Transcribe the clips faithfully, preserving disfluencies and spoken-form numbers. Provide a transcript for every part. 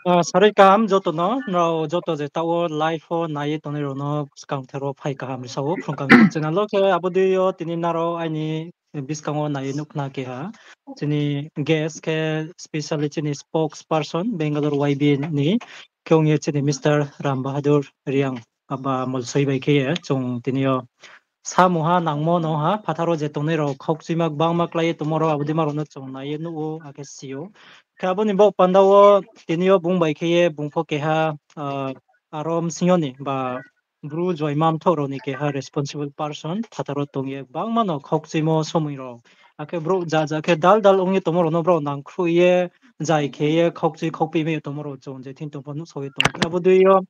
Ah, sarui kaham joto no, nrao joto je taoh wo live wo nai ye tongnai rao no skangther wo phai kaham risa ou, Phrung Kaham YouTube channel wo. Khe abo dei yo tini nrao aini buskang wo nai ye nuh khna keha. Chini guest khe specially chini spokesperson Bangalore Y B A ni khe ong ye chini Mister Ram Bahadur Reang aba Molsoi bai khe ye chung tini yo samung ha nangmo no ha phathar wo je tongnai rao khaukchuima gbangma klái ye tongmo rao abo dei ma rao no chung nai ye nuh ou akhe si ou. Khe abo ni baoh panda wo tini yo bung bai khe ye bung pho keha, ah, aro bsing yo ni ba Bru juaima mthoh rao ni keha responsible person phathar wo tong ye gbangma no khaukchuimo somoi rao. Akhe brouh ja ja khe dal dal ong ye tongmo rao no brao nangkhruh ye, jai khe ye, khaukchui khaukpei mai ye tongmo rao chung je thing tong pho nuhsao ye tong ou. Khe abo dei yo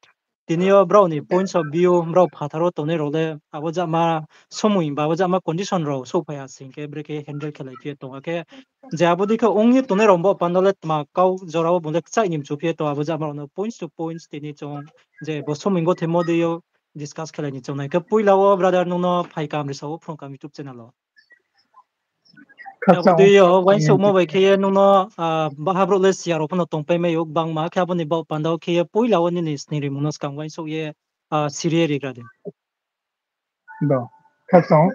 tini yo brao ni points of view, brao phathar wo tongnai rao le abo jama somoi ba abo jama condition rao souhphai ha sing khe brekhe handle khelai phi ye tong. Akhe je abo dei khe ong ye tongnai rao bo panda le tma kau jora wo bung le kchaih ni mchu phi ye tong abo jama rao no points to points tini chung je bo somoi gothe mo dei yo discuss khelai ni chung nai. Khe poila wo brother nung no phai kaham risa ou Phrung Kaham YouTube channel wo. Khe abo dei yo uaingsouhmo bai khe ye nung no, ah, baha brouh le siya rao pho no tongpai mai ou gbangma, khe abo ni baoh panda wo khe ye poila wo nini sning rimung no skang uaingsouh ye, ah, siri ye rigra di. Bo, khakchang,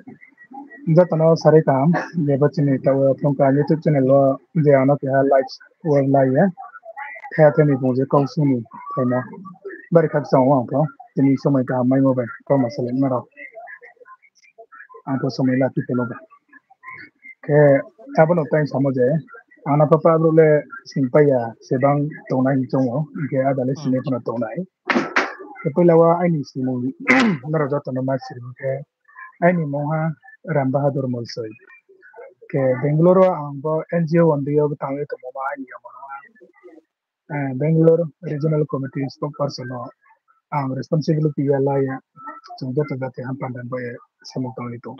joto no sarui kaham, je bo chini taoh wo Phrung Kaham YouTube channel wo je ano keha live wo lai ye, khe athai ni bung je kau sung ni phaimo. Bari khakchang o ang pho, tini somoi kaham maimo bai, kauma salai ma rao. Ang pho somoi la khe tongmo ba. Khe abo no tang samo je, ang no papa brouh le singpai ya, sebang tongnai hing choung ou, hing khe ada le sinai pho no tongnai. Khe poila wo aini simung, nrao joto no ma siri khe, aini mungha Ram Bahadur Molsoi. Khe Bangalore wo ang bo N G O Ondoi yo bo tang ye tongmo ma aini yama no ha. Eh, Bangalore Regional Committee spokesperson no ang responsibility ya la ye, chung joto jati ham panda bai samung tang ye tong.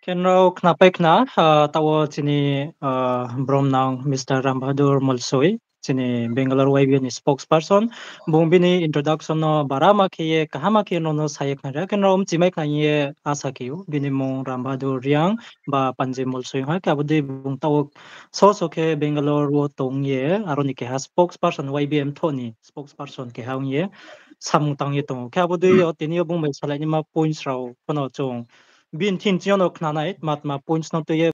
Khe nrao khnapai khna, ah, taoh wo chini, ah, bromnang Mister Ram Bahadur Molsoi, chini Bangalore Y B A ni spokesperson. Bung bini introduction no bara ma khe ye, kaham ma khe ye nrao no sa ye khna ri. Khe nrao mchimai khna ye asa khe ou. Bini mung Ram Bahadur Reang ba Panji Molsoi ha. Khe abo dei bung taoh wo so so khe Bangalore wo tong ye, aro ni keha spokesperson Y B A mthoh ni spokesperson keha ong ye samung tang ye tong ou. Khe abo dei yo tini yo bung bai salai naima points rao pho no chung bini thing ching yo no khna nai, tma tma points no tui ye,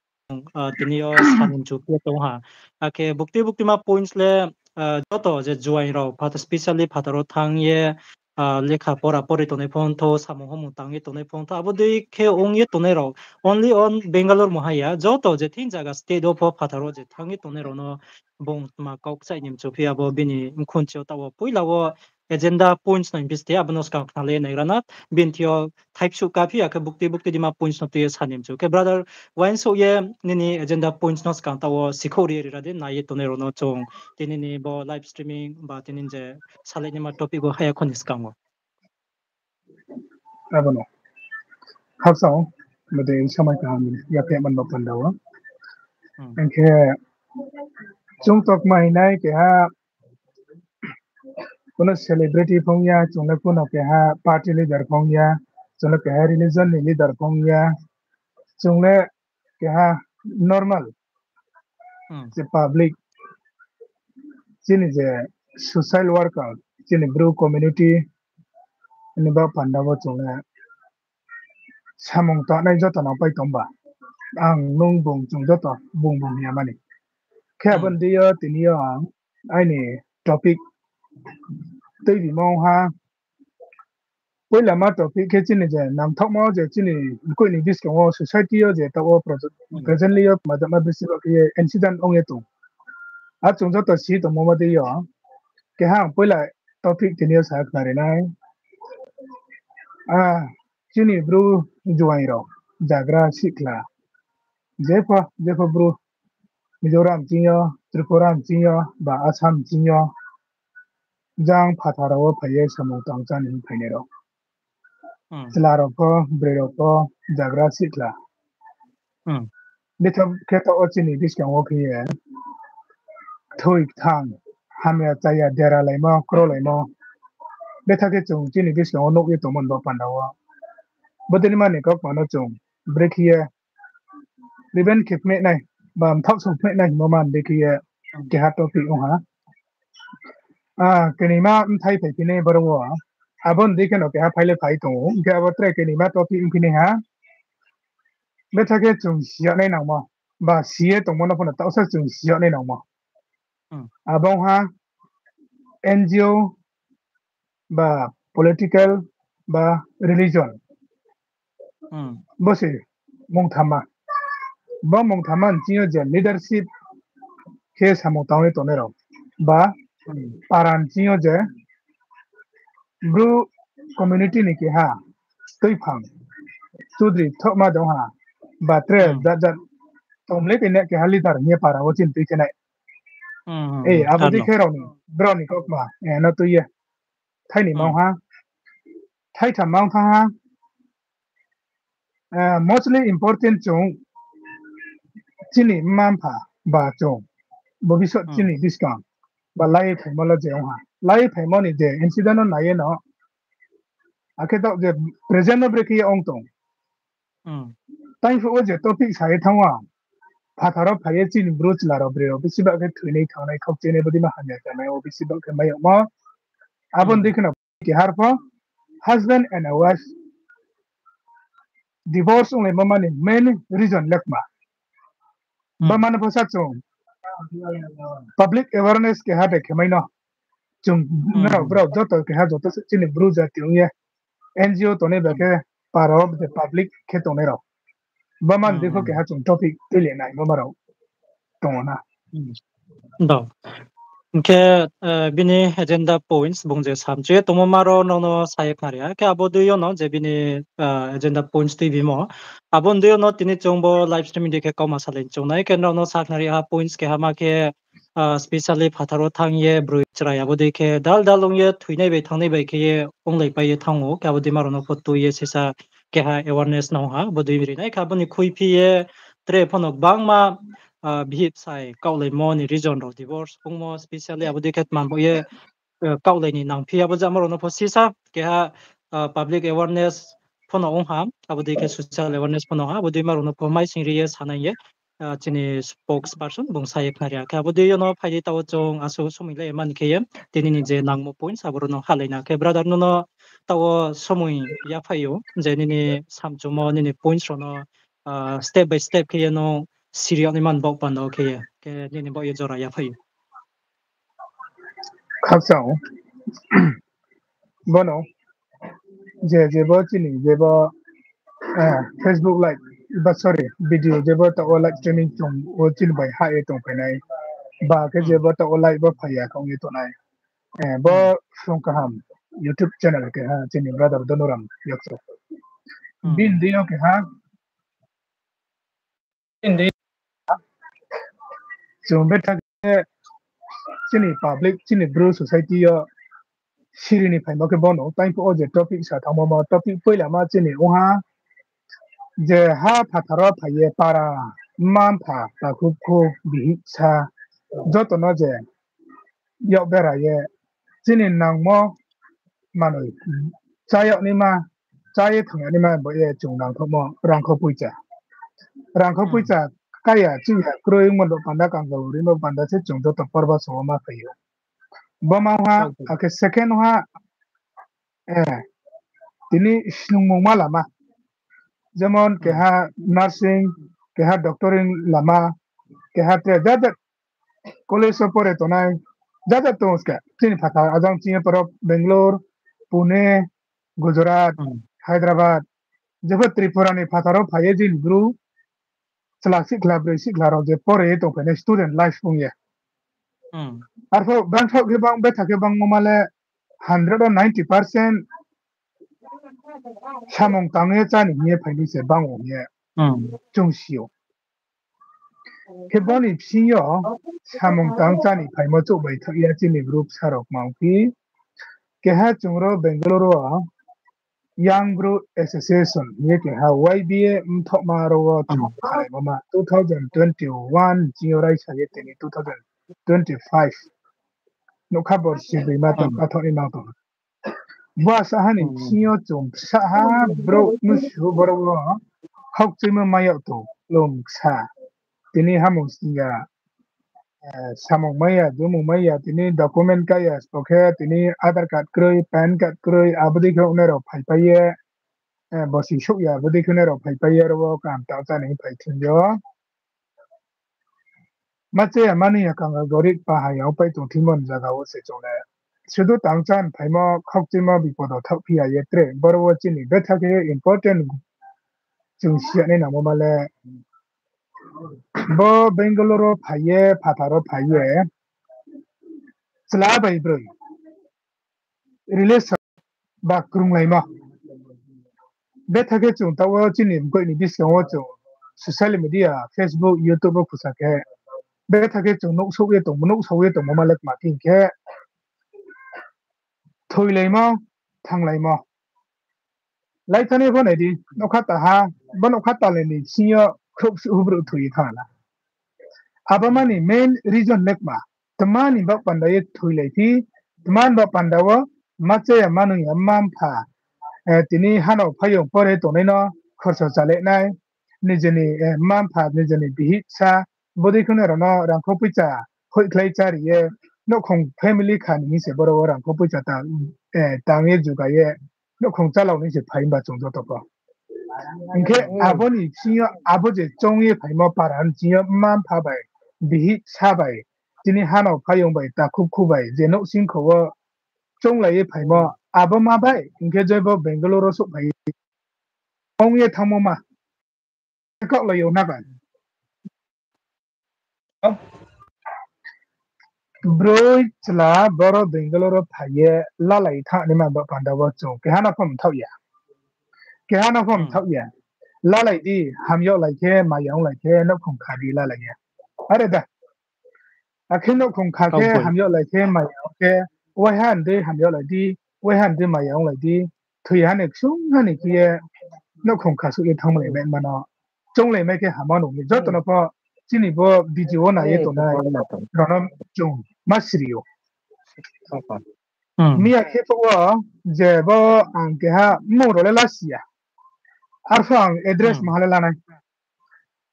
ah, tini yo sa ni mchu phi ye tong ha. Akhe bukti buktima points le, ah, joto je juaing rao phathar, specially phathar wo thanng ye, ah, lekha pora pori tongnai pho ongthou, samung homung tang ye tongnai pho ongthou, abo dei khe ong ye tongnai rao only on Bangalore mo hai ya, joto je thing zaga state wo pho phathar wo je thanng ye tongnai rao no bung tma kau kchaih ni mchu phi, abo bini mkhunchi yo taoh wo poila wo agenda points no hingphi ste, abo no skang khna le naigra na, bini thing yo thaipsuh ka phi, akhe bukti bukti dima points no tui ye sa ni mchu. Khe brother, uaingsouh ye nini agenda points no skang taoh wo sikhouh ri ye ri ra di, nai ye tongnai rao no chung tini ni bo live streaming ba tini je salai naima topic wo haya kho ni skang wo. Abo no. Khakchang, bodei somoi kaham yaphaih man bo panda wo. Hing khe chung tokma hinai keha kuno celebrity phung ya, chung le kuno keha party leader phung ya, chung le keha religion ni leader phung ya, chung le keha normal je public, chini je social worker, chini Bru community ni ba panda wo chung le samung tangnai joto no pai tong ba. Ang nung bung chung joto bung bung hing ya mani. Khe abo ni dei yo tini yo ang aini topic tuibimo ha. Poila ma topic khe chini je nangthaohmo je chini mkoih ni buskang wo society yo je taoh wo presently yo majama bisi ba khe ye incident ong ye tong. Ar chung joto si tongmo ma dei yo. Keha ang poila topic tini yo sa khnari nai. Ah, chini Bru juaing rao, jagra sihkhla. Jepho, jepho Bru Mizoram ching yo, Tripura ching yo, ba Assam ching yo, jang phathar rao wo phai ye samung tang chá ni phainai rao. Chla rao pho, broi rao pho, jagra sihkhla. Betha khe taoh wo chini buskang wo khe ye, kthoi kthang, hamya chaya, deralaimo, krolaimo. Betha khe chung chini buskang wo nuh ye tongmo ni bo panda wo. Bodei ni mani kaukma no chung brekhe ye prevent khe phnuh nai, ba mthaoh song phnuh nai hingmo man de khe ye, keha topic ong ha. Ah, kenima mthai phaiphinai boro wo. Abo ni dei kheno keha phai le phai tong ou. Hingkhe abo tre kenima topic ongphinai ha. Betha khe chung siyag nai nangmo. Ba siye tongmo no phano taohsa chung siyag nai nangmo. Hmm. Abo ong ha N G O ba political ba religion. Hmm. Bo se mungthama. Bo mungthama ni ching yo je leadership khe samung tang ye tongnai rao. Ba Hmm. para ni ching yo je Bru community ni keha tuiphang chudri thohma dong ha. Ba tre Hmm. jat jat tongmlei tini keha leader hing ye para wo chini tui khe nai. Hmm, hmm, Eh, hmm. abo dei Ano. khe rao ni, brao ni kaukma, eh, no tui ye. Thaini Hmm. mang ha. Thaitham mang thanng ha. Eh, mostly important chung chini mma mpha ba chung bobisot Hmm. chini buskang ba lai phaimo lo je ong ha. Lai phaimo ni je incident no nai ye no. Akhe taoh je present no brekhe ye ong tong. Hmm. Tang phuh wo je topic sa ye thanng ou. Phathar wo phai ye chini bru chla rao bre rao bisi ba khe thoinai thanngnai khokchenai bodei ma hamya khe mai o bisi ba khe mai yagmo. Abo ni Hmm. dei kheno keha pho husband and a wife divorce onglaimo mani main reason lekma. Hmm. Ba mano pho sa chung public awareness keha bai khe mai no. Chung Hmm. nrao brao joto keha joto se chini bru jati ong ye N G O tongnai bai Hmm. khe para wo je public khe tongnai rao. Ba mani dei pho Hmm. keha chung topic tui le nai bo ma rao tong ou na. Hmm. Do. Hingkhe, eh, bini agenda points bung je samchu ye tongmo ma rao nrao no sa ye khnari ha. Khe abo dei yo no je bini, eh, agenda points tuibimo. Abo dei yo no tini chung bo live streaming dei khe kauma salai chung nai. Khe nrao no sa khnari ha points keha ma khe, ah, specially phathar wo thanng ye broi chrai abo dei khe dal dal ong ye thoinai bai thanngnai bai khe ye onglaipai ye thanng ou. Khe abo dei ma rao no pho tui ye sisa keha awareness nang ha. Abo dei ri nai khe abo ni khuiphi ye tre pho no gbangma, ah, bihih bsai kaohlaimo ni reason rao divorce ongmo specially abo dei khe tma bo ye, eh, kaohlai ni nangphi abo jama rao no pho sisa keha, ah, public awareness pho no ong ha, abo dei khe social awareness pho no ong ha, abo dei ma rao no pho mai sing ri ye sanai ye, ah, chini spokesperson bung sa ye khnari ha. Khe abo dei yo no phai di taoh chung asuh somoi lai mani khe ye, tini ni je nangmo points abo rao no halai na. Khe brother no no taoh somoi yaphai ou, je nini samchumo, nini points rao no, ah, step by step khe ye no siri yag nai man baoh panda khe ye, khe nini baoh ye jora yaphai ou. Khakchang. Bono, je, je bo chini, je bo, eh, Facebook live, ba sorry, video, je bo taoh wo live streaming chung wo chini bai ha ye tongphainai. Ba khe je Hmm. bo taoh wo live bo phai ya khe ong ye tongnai. Eh, bo Hmm. Srung Kaham YouTube channel keha chini brother Donoram Yakso. Hmm. Bini deing yo keha Hindi. Chung betha khe chini public, chini Bru society yo siri ni phaimo khe bono, tang phuh wo je topic sa thanngmo mo, topic poila ma chini ong ha, je ha phathar wo phai ye para, mma mpha, takhu khu, bihih sa, joto no je yak bera ye, chini nangmo manoi, chá yag naima, chá ye thang yag naima bo ye chung nangthouhmo rangkho poicha. Rangkho poicha kaya chini ya kroi ongmo bo panda, kangal rimo panda se chung joto porba song wo ma phai ou. Bo ma ha, akhe second ha, eh, tini snungmungma lama. Jemon keha nursing, keha doctoring lama, keha tre jat jat college wo pore tongnai, jat jat tong ska. Chini phathar ajang chini poro Bangalore, Pune, Gujarat, Hyderabad, jepho Tripura ni phathar wo phai ye chini Bru chla sikhla, broi sikhla rao je pore ye tongphainai student life ong ye. Arphuh bangthaoh khe bang, betha khe bangmo ma le hundred wo ninety percent samung tang ye chá ni hing ye phainai se bang ong ye chung si ou. Khe bo ni bsing yo samung tang chá ni phaimo chouh bai thaoh ya chini Bru bsa rao kma ongphi. Keha chung ro Bangalore wo Young Bru Association hing ye keha Y B A mthohma ro wo chung khalaimo ma two thousand twenty-one ching yo raisa ye tini two thousand twenty-five. Nougkha borsi broi ma tong, kathoh ni ma tong. Bo asa ha ni bsing yo chung bsa ha brouh nusu boro wo khakchuimo mai yag tong lung sa. Tini hamung sing ya samung mai ya, jumung mai ya, tini document ka ya, sbo khe tini Aadhaar card kroi, PAN card kroi, abo dei khe ongnai rao phaipai ye, bosi souh ya, abo dei khe ongnai rao phaipai ye, aro wo kaham tang chá ni phai thing yo. Ma chaya mani ya kanga gorib pahai ya pai tong thingmo ni zaga wo se chung le. Sudu tang chá ni phaimo khokchimo bipodo thaoh phi ya ye tre. Boro wo chini betha khe important chung si ya nai nangmo ma le. Bo Bangalore wo phai ye, phathar wo phai ye, chla bai broi relation ba krunglaimo. Betha khe chung taoh wo chini mkoih ni buskang wo chung social media, Facebook, YouTube wo khusa khe betha khe chung nuhsouh ye tongmo, nuhsouh ye tongmo ma le kma thing khe thoilaimo, thanglaimo. Laithani pho nai di, nougkha taha, bo nougkha talai ni sing yo khrouhsuh hubrouh thoi ye thanng la. Abo mani main reason le kma, tma ni baoh panda ye thoilai phi, tma ni baoh panda wo ma chaya ma nung ya mma mpha, tini hano phaiyong pore tongnai no khorsa chálai nai, nijeni mma mpha, nijeni bihih bsa, bodei khe no rao no rangkho poicha hoihkhlai chári ye, nouhkhong family kha ni hing se boro wo rangkho poicha tang ye juga ye, nouhkhong chálao ni se phai himba chung joto pho. Hing khe abo ni bsing yo abo je choung ye phaimo para ni bsing yo mma mpha bai, bihih bsa bai, tini hano phaiyong bai, takhu khu bai, je nouhsingkho wo chounglai ye phaimo, abo ma bai, hing khe joi bo Bangalore wo souhphai ong ye thanngmo ma. Kaohlai yo na ba. Broi chla boro Bangalore wo phai ye lalai thanng ni ma ba panda wo chung keha no pho mthaoh ya. Keha no pho mthaoh ya. Lalai di, hamyag lai khe, maya onglai khe, nouhkhong kha di lalai ya. Are da. Akhe nouhkhong kha khe, hamyag lai khe, maya ong khe, waiha ndei hamyag lai di, waiha ndei maya onglai di, thoi ha ni ksung ha ni khe ye, nouhkhong kha suh ye thanngmlai mai mano. Chounglai mai khe hama nung ni joto no pho chini bo video wo nai ye tongnai rao no chung ma siri ou. Miya khe phuh wo je bo ang keha mmung rao le la si ya. Arphuh ang address maha le lanai.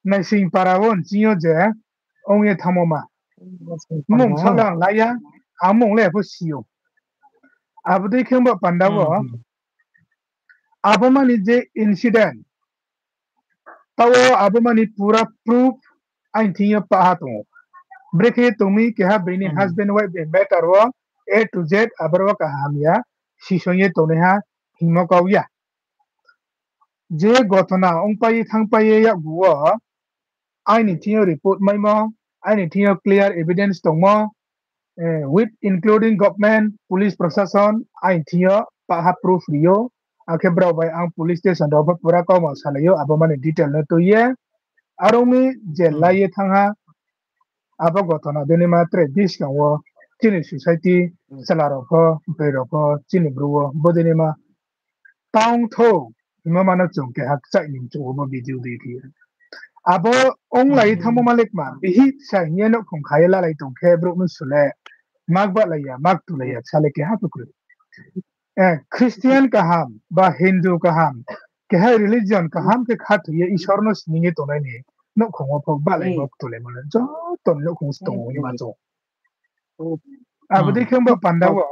Naising para wo nching yo je ong ye thanngmo ma. Mmung sa le ang la ya, ang mmung le pho si ou. Abo dei khe ba panda wo, abo mani je incident, taoh wo abo mani pura proof aini thing yo paha tong ou. Brekhe tong mi keha bini husband wife ni matter wo A to Z aboro wo kaham ya, sisong ye tongnaiha hingmo kau ya. Je gotona ongpai ye thanngpai ye yakgu wo, aini thing yo report maimo, aini thing yo clear evidence tongmo, with including government, police prosason, aini thing yo paha proof ri ou, akhe brao bai ang police station rao pho pura kauma salai ou, abo mani detail no tui ye, aro mi je lai ye thanng ha, abo gotona bini ma tre buskang wo chini society, chla rao pho, broi rao pho, chini bru wo, bodei ni ma tang thou, hingmo ma no chung keha kchaih ni chung bo video dei khe. Abo onglai ye thanngmo ma le kma, bihih bsa hing ye nouhkhong kha ye lalai tong khe brouh no su le, mak bahlai ya, mak tulai ya, sa le keha pho kroi. Christian kaham, ba Hindu kaham, keha religion kaham khe khathoi ye Isor no sning ye tongnai ni nouhkhong wo pho bahlai bo tulai ma le joto ni nouhkhong se tong ou hima chung. Abo dei khe ba panda wo,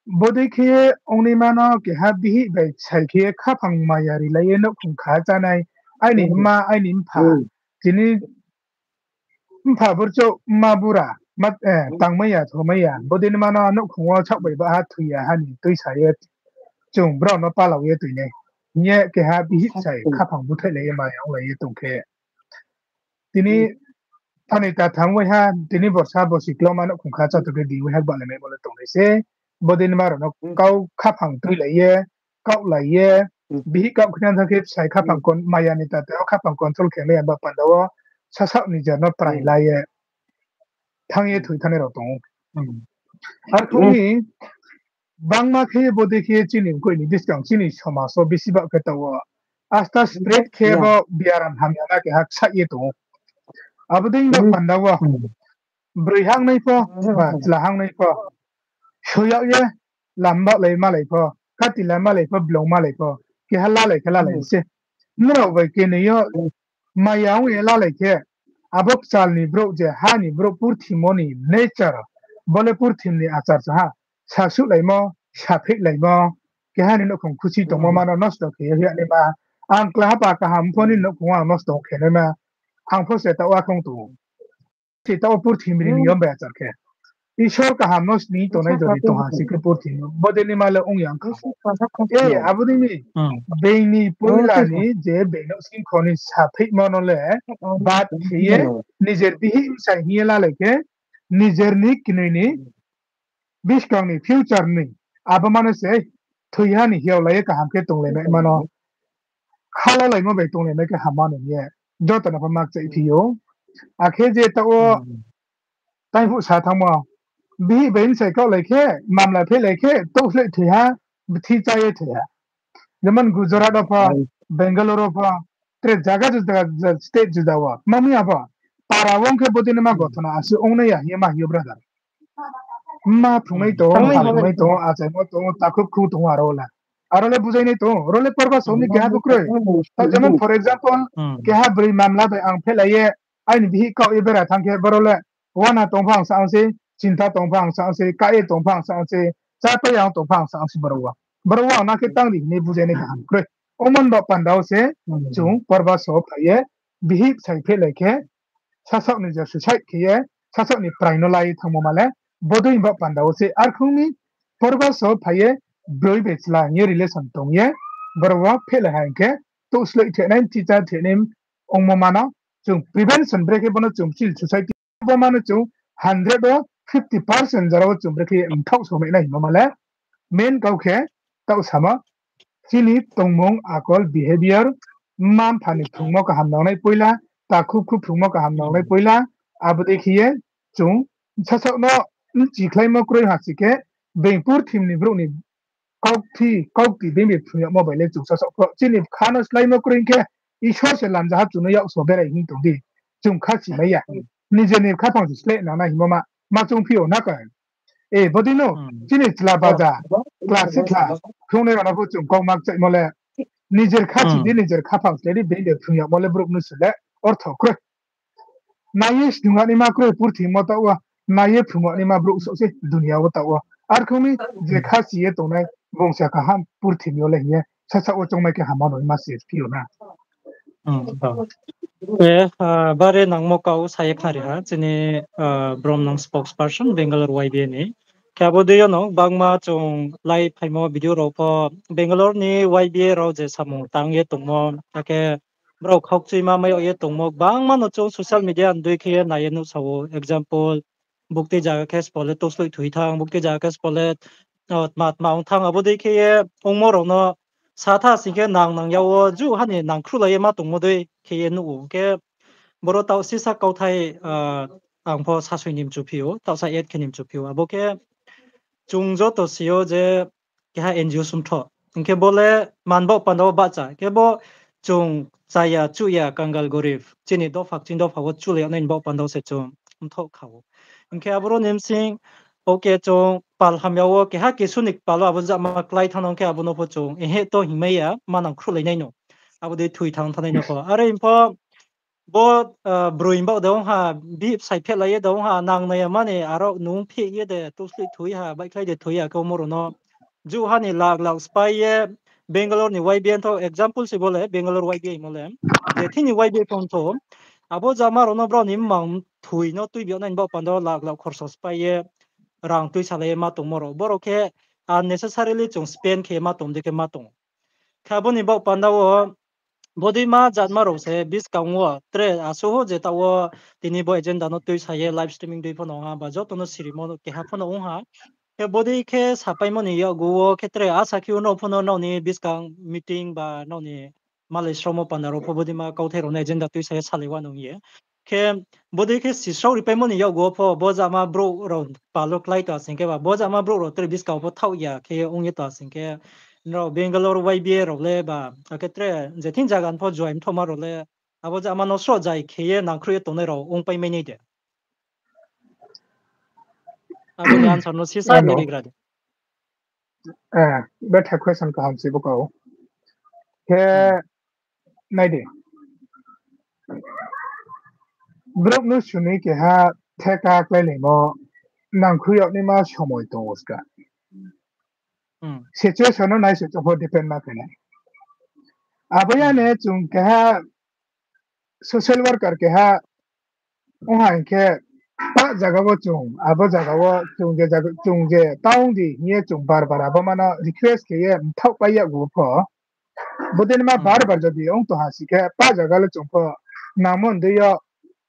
bodei khe ongnaima no keha bihih bai sai khe khaphang maya rilai ye nouhkhong kha chánai, aini mma, aini mpha, tini mpha burchouh, mma bura, tangmai ya, thomai ya, bodei ni ma no nouhkhong wo saoh bai baha thoi ya ha ni tuisa ye, chung brao no palao ye tuinai. Hing ye keha bihih sai khaphang búthaihlai ye maya onglai ye tong khe, tini thani tatham waiha, tini borsa bosi kloma nouhkhong kha chato khe di waiha bahlai mai bo le tongnai se. Bodei ni ma rao no kau khaphang tuilai ye, kaohlai ye, bihih kaoh khna thanng khe bsai khaphang maya ni tate wo khaphang control khe mai ya ba panda wo, sasaoh ni jar no prai la ye thanng ye thoi thanngnai rao tong ou. Arphuh ni bangma khe bodei khe chini mkoih ni buskang chini somaj wo bisi bah khe taoh wo, asta spread khe bo biaram hamya ma keha ksaih ye tong ou. Abo dei ba panda wo, broi hangnai pho, ba chla hangnai pho, soyag ye lam bahlai malai pho, kati la malai pho, blong malai pho, keha lalai khe lalai se. Nrao bai keni yo maya ong ye lalai khe, Abo kchal ni brouh je ha ni brouh purthimo ni nature, bo le purthim ni achar se ha. Sasuhlaimo, saphehlaimo, keha ni nouhkhong khusi tongmo mano nosto khe ye hoihnaima. Ang klaha pa kaham pho ni nouhkhong ang nosto khe naima. Ang pho se taoh akhong tong ou. Se taoh purthimbi ni yom bai achar khe. Isor kaham no sning tongnai jodi tongha si khe purthimbi. Bodei ni ma le ong yang kha. E, abo dei ni. Being ni poila ni je being no singkho ni sapheimo no le bad khe ye, nijer bihih bsai hing ye lalai khe, nijer ni knoi ni buskang ni future ni abo mano se thoiha ni hiao lai ye kaham khe tonglai nai mano. Khalalaimo bai tonglai nai khe hamma no ye. Joto no pho makchaih phi ou. Akhe je taoh wo taiphuh sa thanngmo. Bihih bai bsai kaohlai khe, mamla phehlai khe, touhsleh thoiha, bthi chá ye thoiha. Jemon Gujarat wo pho, Bangalore wo pho, tre jaga juda juda, state juda wo. Ma mi ya pho, para wo ong khe bodei no ma gothona asuh ong nai ya hing ye ma hing yo brother. Mma phrungnai tong, pha phrungnai tong, achaimo tong, takhuk khu tong aro le. Aro le bujai nai tong, ro le porba som ni keha bo kroi. Taoh jemon for example, keha broi mamla bai ang phehlai ye, aini bihih kaoh ye bera thanng khe, boro le, uana tong pho ang sa ang se, chinta tong pho ang sa ang se, ka ye tong pho ang sa ang se, chá pai ang tong pho ang sa ang se boro wo. Boro wo ang na khe tang di hing ye bujai nai kaham kroi. Omo ni baoh panda wo se, chung porba so phai ye, bihih bsai phehlai khe, sasaoh ni je suicide khe ye, sasaoh ni prai no lai ye thanngmo ma le, bodei ni baoh panda wo se, arkhong ni porba so phai ye, broi bai chla hing ye relation tong ye, boro wo phehlai ha hing khe, touhsleh thenai, bthi chá thenai, ongmo mano, chung prevention brekhe bo no chung civil society, bo mano chung hundred wo fifty percent jora wo chung brekhe mthaoh so mai nai hingmo ma le, main kau khe, taoh samo, chini tongmung, akol, behavior, mma mpha ni phrungmo kaham nangnai poila, takhuk khu phrungmo kaham nangnai poila, abo dei khe ye chung sasaoh no bchikhlaimo kroi ha si khe, being purthim ni brouh ni kaukti, kaukti being bai phrung yagmo bai le chung sasaoh pho chini bkha no sláimo kroi khe, Isor se lamjaha chung no yak so berai hing tong di. Chung khachi mai ya. Nijer ni khaphang se sleh nangnai hingmo ma, ma chung phi yo na ka. E, bodei no, chini chla baja, chla sitha, phrungnai rao no pho chung kau makchaihmo le, nijer khachi di, nijer khaphang sleh di, being bai phrung yagmo le brouh no se le, ortho kroi. Nai ye snung yagnaima kroi purthimbi wo taoh wo, nai ye phrung yagnaima brouh souh se dunia wo taoh wo. Arkhong ni je khachi ye tongnai bongsa kaham purthimbi yo le hing ye, sasaoh wo choungmai khe hamma no ma se phi yo na. Bare nangmo kau sa ye khnari ha, chini brom nang spokesperson Bangalore Y B A ni. Khe abo dei yo no bangma chung live phaimo video rao pho Bangalore ni Y B A rao je samung tang ye tongmo, akhe brao khaukchuima mai yag ye tongmo, bangma no chung social media ni dei khe ye nai ye nuhsa ou. Example, bukti zaga khe sbo le touhsloi thoi thanng, bukti zaga khe sbo le tma tma ong thanng, abo dei khe ye ongmo rao no sa tha sing khe nang nang ya wo juh ha ni nangkhruhlai ye ma tongmo dei khe ye nuh ou. Khe boro taoh sisa kauthai ang pho sasoi ni mchu phi ou, taoh sa add khe ni mchu phi ou. Abo khe chung joto si ou je keha N G O sumtho. Hing khe bo le man baoh panda wo bahcha. Khe bo chung chaya, chuhya, kangal, gorib, chini dopha, chini dopha wo chulai yag nai ni baoh panda wo se chung mthoh kha ou. Hing khe aboro ni bsing, okay, chung pal hamya wo keha kisu ni kpal wo abo jama klái thanng nang khe abo no pho chung, ehe to hingmai ya, ma nangkhruhlai nai no. Abo dei thoi thanng thanngnai no pho. Are pho, bo broi baoh de ong ha, bihih bsai phehlai ye de ong ha, nangnai ya mani aro nung phih ye de, touhsloi thoi ha, baihkhlai de thoi ya, khe omo rao no juh ha ni lak lak spái ye, Bangalore ni Y B A tho example se bo le, Bangalore Y B A mo le, je thini Y B A tong tho, abo jama rao no brao ni mmang thoi no tuibi yag nai ni baoh panda wo lak lak khorso spái ye, rang tuisalai ye ma tongmo rao. Boro khe unnecessarily chung spend khe ma tong dei khe ma tong. Khe abo ni baoh panda wo, bodei ma jatma rao se buskang wo, tre asuh ho je taoh wo tini bo agenda no tuisa ye live streaming dei pho no ong ha, ba joto no sirimo keha pho no ong ha. Khe bodei khe sapaimo ni yakgu wo khe tre asa khe o nrao pho no nrao ni buskang meeting ba nrao ni malai sromo panda rao pho bodei ma kauthai rao no agenda tuisa ye salai wa nung ye. Khe bodei khe sisrao ripaimo ni yakgu wo pho bo jama brouh rao pal wo klái tong sing khe ba, bo jama brouh rao tre buskang wo pho thaoh ya khe ong ye tong sing khe, nrao Bangalore Y B A rao le ba, akhe tre je thing zaga ni pho join mthaohma rao le, abo jama no sroh zai khe ye nangkhruh ye tongnai rao ongpai mai nai de? Abo ni answer no sisa khe rigra di. Betha question kaham se bo kau. Khe nai di. Brouh no suni keha theka kláilaimo nangkhui yag naima somoi tong ou ska. Situation no nai se chung pho depend ma khe nai. Abo ya ne chung keha social worker keha ong ha hing khe, pa zaga wo chung, abo zaga wo chung je zaga, chung je taung di hing ye chung bar bar abo ma no request khe ye mthaoh pai yag pho. Bodei ma bar bar jodi ong tong ha si khe, pa zaga le chung pho nangmo ndei yo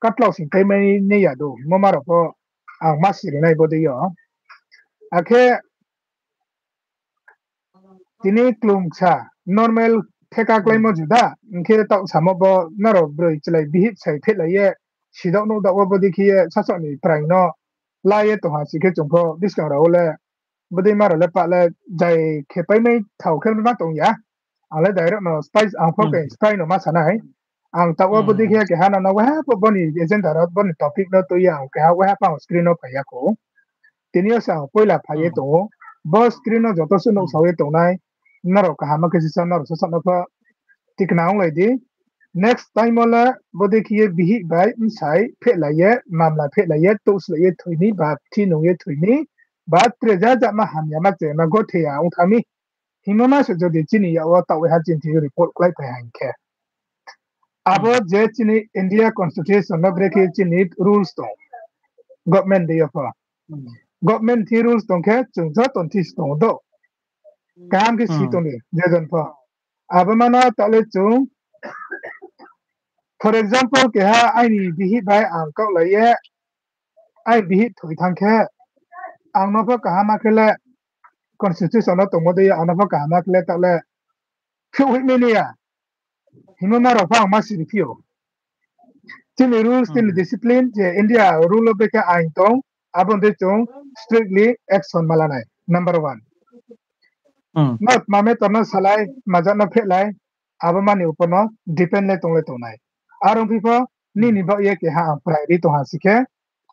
katlao sing kai mai nai ya do, hingmo ma rao pho ang ma siri nai bodei yo. Akhe tini klungsa, normal theka kláimo juda, hing khe taoh samo bo nrao broi chlai bihih sai phehlai ye, sidaoh nouhdaoh wo bodei khe ye sasaoh ni praing no la ye tong ha si khe chung pho buskang rao wo le, bodei ma rao le pah le zai khe pai mai thao khe ma tong ya. Ang le direct no spy, ang pho khe spy no ma sa nai. Ang taoh wo bodei khe keha no no weha pho bo ni agenda rao, bo ni topic no tui ye ang keha weha pho ang screen no phai ya khou. Tini yo se ang poila phai ye tong ou. Bo screen no joto suh nuhsao ye tongnai. Nrao kaham khe sisa, nrao sasaoh no pho tikna onglai di. Next time wo le bodei khe ye bihih bai bsai phehlai ye, mamla phehlai ye, touhslai ye thoi mi, ba thi nung ye thoi mi, ba tre ja ja ma hamya ma chema gothe ya ong thanng mi. Hingmo ma se jodi chini yak wo taoh ha chini thing yo report kláiphai ha hing khe, abo je chini India Constitution no brekhe chini rules tong, government de yo pho. Government thing rules tong khe chung joto ni thing si tong ou do. Kaham khe si tong di, je jon pho. Abo ma no taoh le chung, for example, keha aini bihih bai ang kaohlai ye, aini bihih thoi thanng khe, ang no pho kaham khe le, constitution no tongmo dei yo, ang no pho kaham khe le taoh le, phiouh hoih mai nai ya. Hingmo ma rao pho ang ma siri phi ou. Chini rules, chini discipline, je India rule wo brekhe ain tong, abo ni dei chung strictly action ma la nai, number one. No tma matter no salai, tma jat no phehlai, abo ma ni upor no depend le tong le tong nai. Are ong phi pho, nini baoh ye keha ang prai ri tong ha si khe,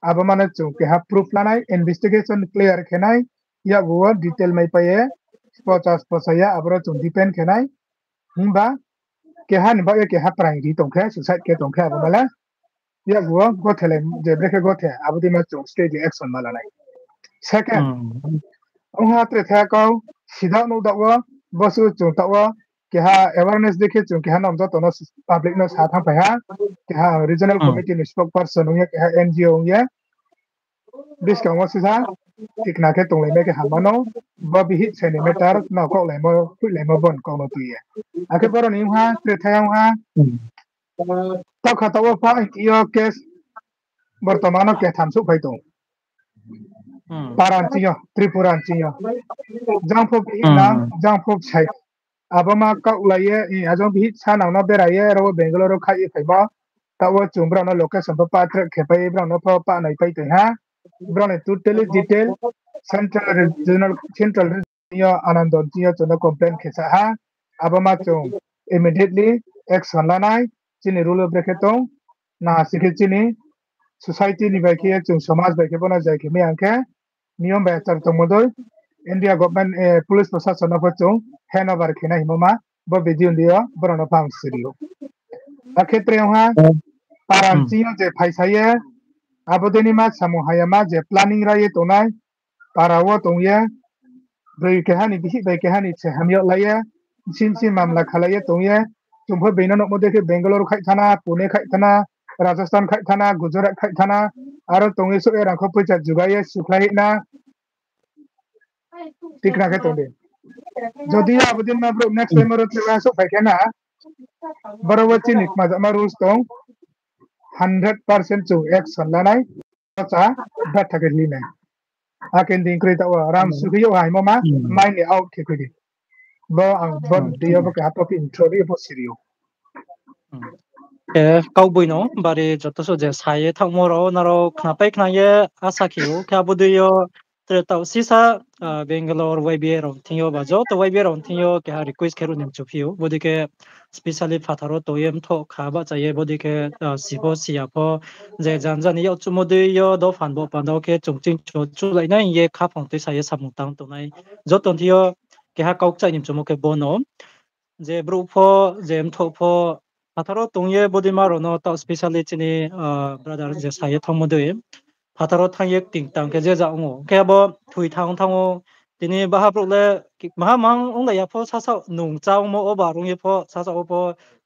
abo ma no chung keha proof la nai, investigation clear khe nai, yakgu wo detail mai pai ye, pocha pocha ya, aboro chung depend khe nai. Himba keha ni baoh ye keha prai ri tong khe, suicide khe tong khe, abo ma le yakgu wo gothe le, je brekhe gothe, abo dei ma chung strictly action ma la nai. Second, ong ha tre the kau, sidaoh nouhdaoh wo, bosuh chung taoh wo, keha awareness dei khe chung keha no joto no public no sa thanngphai ha, keha regional committee ni spokesperson ong ye, keha N G O ong ye, buskang wo sisa tikna khe tonglai mai khe ham mano, bo bihih sai ni matter no kaohlaimo, khuihlaimo bo ni kau no tui ye. Akhe boro ni ong ha, tre the ong ha, taoh kha taoh wo pha, yo case, bortoman no ketham souhphai tong. Para ni ching yo, Tripura ni ching yo. Jang pho bihih nang, jang pho bsai. Abo ma kaohlai ye, ajang bihih sa nang no berai ye, aro wo Bangalore wo khaih ye phaimo. Taoh wo chung brao no location pho pa track khe pai, brao no pho pa nai pai tong ha. Brao ni totally detail, central regional, central region yo, Anando ni ching yo chung no complain khe sa ha. Abo ma chung immediately action la nai, chini rule wo brekhe tong, na si khe chini society ni bai khe, chung somaj bai khe bo no jai khe mai ang khe, niyom bai achar tongmo dei, India government, police prosason no pho chung hand over khe nai hingmo ma, bo video ni yo brao no pho ang siri ou. Akhe tre ong ha, para ni ching yo je phaisa ye, abo dei ni ma samung haya ma je planning ra ye tongnai, para wo tong ye, broi keha ni bihih bai keha ni se hamyag lai ye, bsing bsing mamla khalai ye tong ye, chung pho being no nuhmo dei khe Bangalore khaih thana, Pune khaih thana, Rajasthan khaih thana, Gujarat khaih thana, aro tong ye souh ye rangkho poicha juga ye sukhlai na, tikna khe tong di. Jodi abo dei ma brouh next time aro tre souhphai khe na, boro wo chini kmajama rules tong, hundred percent chung action la nai. Cha, betha khe li nai. Akhe ni dei kroi taoh wo, ram sukhe yo haimo ma, mai ni out khe khui di. Bo ang bo dei yo bo keha topic intro ri pho siri ou. Kaugboino bari joto suh je sa ye thanngmo rao nrao khnapai khna ye asa khe ou. Khe abo dei yo tre taoh sisa, Bangalore Y B A rao thing yo ba joto Y B A rao thing yo keha request khe ruh ni mchu phi ou. Bodei khe specially phathar wo tong ye mthoh kha bahcha ye bodei khe, si pho si ya pho, je janja ni yak chumo dei yo dopha ni bo panda wo khe chung ching chu chulai nai hing ye khaphang tuisa ye samung tang tongnai. Joto ni thing yo keha kau kchaih ni mchumo khe bono, je brouh pho, je mthoh pho, Phathar wo tong ye bodei ma rao no taoh specially chini, ah, brother je sa ye thanngmo dei. Phathar wo thanng ye kting tang khe je ja ong ou. Khe abo thoi thanng thanng ou. Tini baha brouh le ki-, maha mang ong lai ya pho sasaoh nung chá ongmo o ba rung ye pho sasaoh wo pho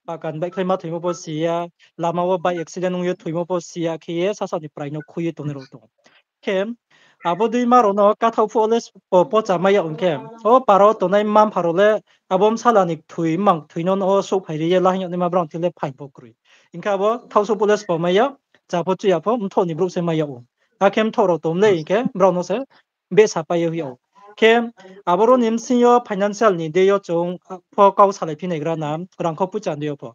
pakan baihkhlaima thoimo pho si ya. Lama wo bike accident ong ye thoimo pho si ya khe ye sasaoh ni prai no khui ye tongnai rao tong ou. Khe abo dei ma rao no kathaoh phuh wo le spo-, pocha mai ya ong khe, o para wo tongnai mma-mpha rao le abo bsala ni kthoi, mmang kthoi no no souhphai ri ye lahing yag naima brao thing le phaing pho kroi. Hing khe abo thaohsouh phuh le spo mai ya, chá pho chu ya pho, mthoh ni brouh se mai yag ou. Akhe mthoh rao tong le hing khe brao no se behsa pai ye hoih yag ou. Khe aboro ni bsing yo financial ni dei yo chung pho kau salai phi naigra na, rangkho poicha ni dei yo pho.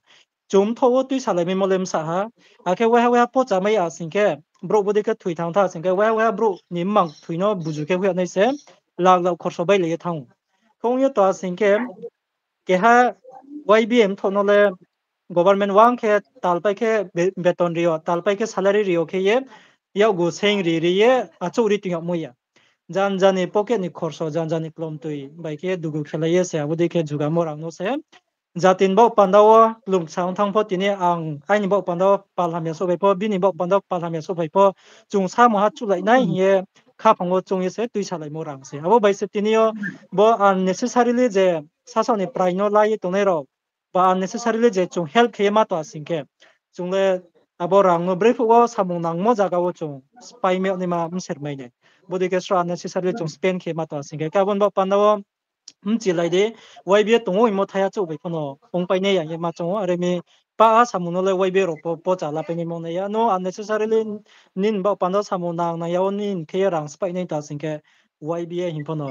Chung mthoh wo tuisalaimaimo le bsa ha. Akhe waiha waiha pocha mai ya sing khe, brouh bodei khe thoi thanng tha sing khe, waiha waiha brouh ni mmang thoi no buzu khe hoih yag nai se, lak lak khorso bailai ye thanng ou. Khe ong ye to a sing khe, keha Y B A mthoh no le government wang khe talpai khe be-, beton ri yo, talpai khe salary ri yo khe ye, yakgu seing ri ri ye, achouh ri tong yagmo ya. Jan jani pocket ni khorso, jan jani klomtoi bai khe dugu khelai ye se, abo dei khe jugamo rang no se. Jati ni baoh panda wo klumksa ong thanng pho tini ang aini baoh panda wo pal hamya souhphai pho, bini baoh panda wo pal hamya souhphai pho, chung samung ha chuhlai nai hing ye khaphang wo choung ye se tuisalaimo rang se. Abo bai se tini yo bo unnecessarily je sasaoh ni prai no la ye tongnai rao, ba unnecessarily je chung help khe ye ma tong a sing khe, chung le abo rang no brephuh wo samung nangmo zaga wo chung spend mai yag naima mser mai nai. Bodei khe sra unnecessarily chung spend khe ye ma tong a sing khe, khe abo ni baoh panda wo mchilai di, Y B A tong ou hingmo thaiha chouh bai pho no ongpai nai ya hing ye ma choung ou, are mi pa a samung no le Y B A rao pho pocha lapai naimo nai ya. No unnecessarily nini baoh panda wo samung nang nang ya wo nini khe ye rang spend nai ta sing khe, Y B A hing pho no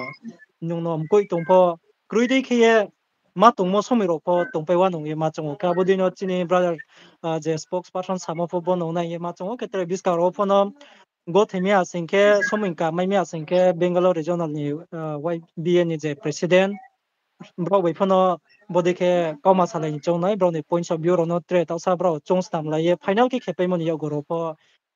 nung no mkoih tong pho, kroi dei khe ye ma tongmo somoi rao pho tongpai wa nung ye ma choung ou. Khe abo dei no chini brother, ah, je spokesperson samo pho bo no nai ye ma choung ou. Khe tre buskang rao pho no gothoi mi ya sing khe, somoi ka mai mi ya sing khe, Bangalore regional ni, ah, Y B A ni je president, brao bai pho no bodei khe kauma salai ni choung nai, brao ni points of view rao no tre taohsa brao choung snam lai ye final khe khepaimo ni yakgu rao pho,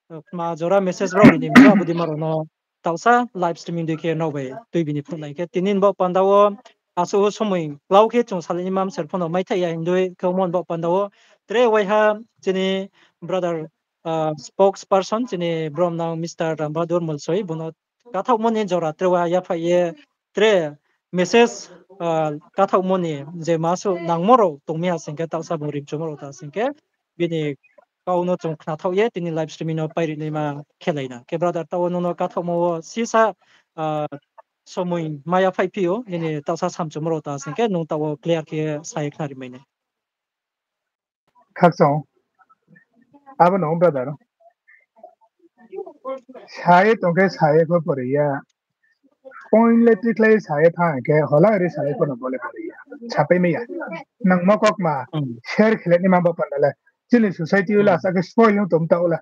ah, kma jora message brao ri ni bsa abo dei ma rao no taohsa live streaming dei khe nrao bai tuibi ni phnuh nai khe. Tini ni baoh panda wo asuh somoi klau khe chung salai ni ma mser pho no maithaih ya hing dei khe, omo ni baoh panda wo tre waiha chini brother, ah, spokesperson chini bromnang Mister Rambahadur Molsoi, bung no kathaohmo ni jora tre waiha yaphaih ye tre message, ah, kathaohmo ni je ma suh nangmo rao tong mi ha sing khe, taohsa bung rimchumo rao ta sing khe, bini kau no chung khnathaoh ye tini live streaming no pairi naima khelai na. Khe brother, taoh wo nung no kathaohmo wo sisa, ah, somoi ma yaphaih phi ou, nini taohsa samchumo rao ta sing khe, nung taoh wo clear khe sa ye khnari mai nai. Khakchang. Abo no brother. Sa ye tong khe sa ye pho pori ya. Point le tikhlai sa ye thanng khe hola ri salai pho no bo le pori ya. Sapai mai ya. Nangmo kaukma share khelai ni ma bo panda le. Chini society wo le asa khe spoil ong tong taoh le.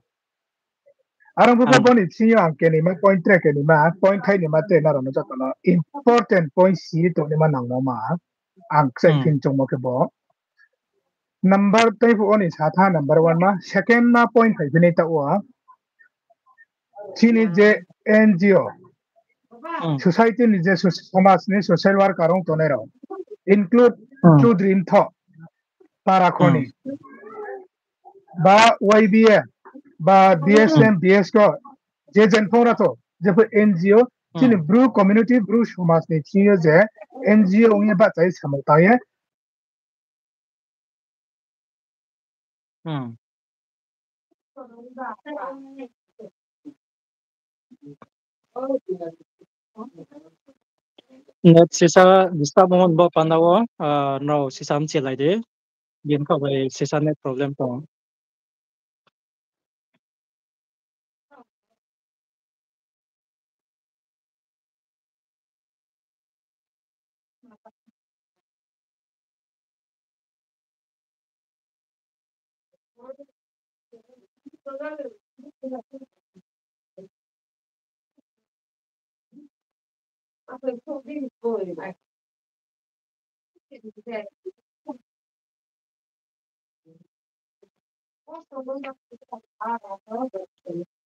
Are ong pho boni bsing yo ang kenima point tre kenima, point thainima tre nrao no joto no important point si tongnaima nangmo ma. Ang kchaih phin chungmo khe bo. Number tei phuh wo ni sa tha number one ma, second ma point phai phinai taoh wo. Chini je N G O, society ni je soc-, somaj ni social worker ong tongnai rao, include Chaudhary Mthoh, Parakhoni, ba Y B A, ba B S M, B S K, je jen phongra tho, jepho N G O, chini Bru community, Bru somaj ni thing yo je N G O ong ye bahcha ye samung tang ye, Net sisa disturb ong bo panda wo, ah, nrao sisa mchilai di. Bini kha bai sisa net problem tong.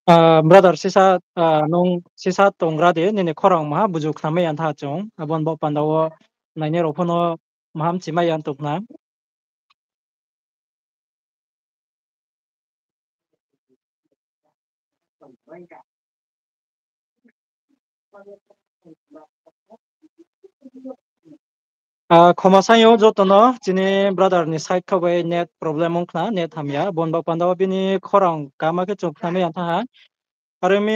Ah, brother, sisa, ah, nung sisa tongra de, nini khorang maha buju khnamai ya tha chung, abo ni bo panda wo nainai rao pho no maha mchimai ya tong khna. Ah, khoma saing ou joto no, chini brother ni side kha bai net problem ong khna, net hamya, bon ba panda wo bini khorang kama khe chung khnamai ya thanng ha. Are mi,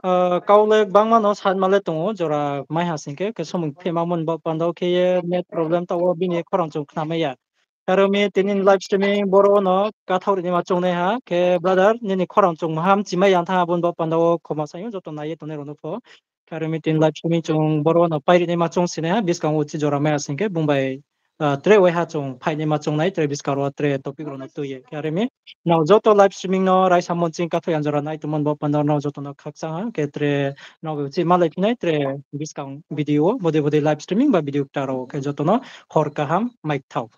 ah, kau le gbangma no satma le tong ou, jora mai ha sing khe, khe somoi phehma mon ba panda wo khe ye net problem taoh wo bini khorang chung khnamai ya. Khe are mi tini live streaming boro no kathaoh ri naima choung nai ha, khe brother, nini khorang chung maham chimai ya thanng ha, bon ba panda wo khoma saing ou joto nai ye tongnai rao no pho. Khe are mi tini live streaming chung boro no pai ri naima choung si nai ha, buskang wo chi jora mai ha sing khe bung bai, ah, tre waiha chung phai naima choung nai, tre buskang wo tre topic rao no tui ye. Khe are mi nrao joto live streaming no raisa mon ching kathaoh yang jora nai tongmo ni bo panda wo nrao joto no khakchang ha, khe tre nrao bai uchih malai phi nai tre buskang video wo bodei bodei live streaming ba video kta rao khe joto no hor kaham mai kthao.